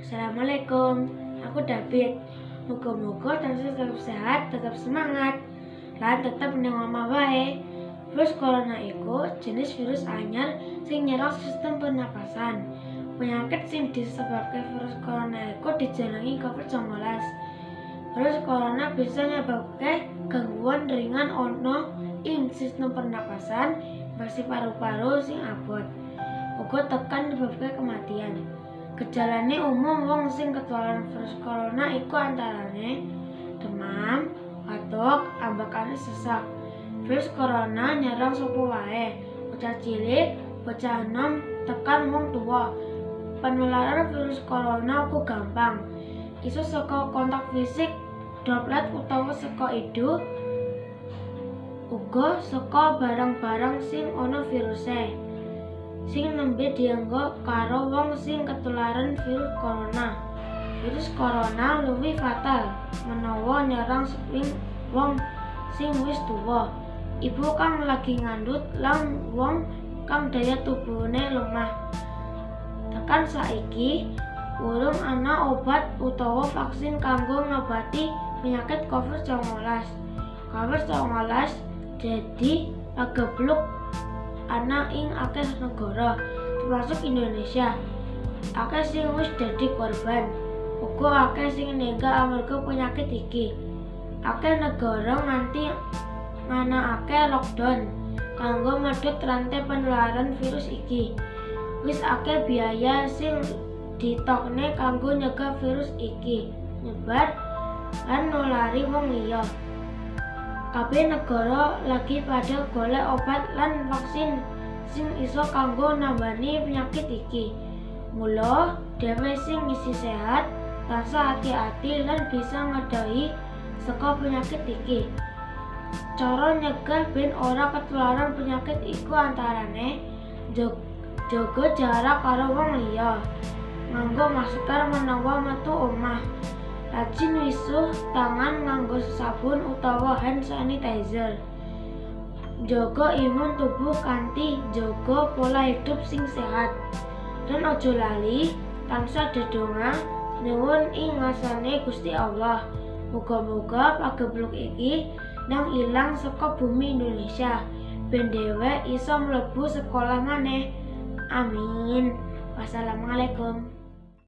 Assalamualaikum. Aku David. Muga-muga tansah tetap sehat, tetap semangat, lan tetep ning omah wae. Virus corona iku jenis virus anyar sing nyerang sistem pernapasan. Penyakit sing disebabke virus corona iku dijenengi COVID-19. Virus corona bisa nyebabke gangguan ringan ana ing sistem pernapasan, infeksi paru-paru sing abot, uga tekan nyebabke kematian. Gejalane umum wong sing ketularan virus corona iku antarane demam, batuk, ambekane sesak. Virus corona nyerang sapa wae, bocah cilik, bocah enom, tekan wong tuwa. Penularan virus corona uga gampang. Iso saka kontak fisik, droplet utawa saka idu, uga saka barang-barang sing ana viruse sing nembe dianggo karo wong sing ketularan virus corona. Virus corona luwih fatal menawa nyerang wong sing wis tuwa, ibu kang lagi ngandhut lan wong kang daya tubuhne lemah. Tekan saiki urung ana obat utawa vaksin kanggo ngobati penyakit COVID-19. COVID-19 dadi pagebluk ana ing akeh negara, termasuk Indonesia. Akeh sing wis dadi korban, uga akeh sing ninggal amarga penyakit iki. Akeh negara nganti nganakake lockdown kanggo medhot rantai penularan virus iki. Wis akeh biaya sing ditokne kanggo nyegah virus iki nyebar lan nulari wong liya. Kabeh negara lagi padha golek obat lan vaksin sing iso kanggo nambani penyakit iki. Mula dhewe sing isih sehat tansah ati-ati lan bisa ngedohi saka penyakit iki. Cara nyegah ben ora ketularan penyakit iku antarane jaga jarak karo wong liya, nganggo masker menawa metu omah, rajin wisuh tangan nganggo sabun utawa hand sanitizer, jaga imun tubuh kanthi jaga pola hidup sing sehat, lan aja lali tansah dedonga nyuwun ing ngarsane Gusti Allah. Muga-muga pagebluk iki nang ilang saka bumi Indonesia, ben dhewe iso mlebu sekolah maneh. Amin. Wassalamualaikum.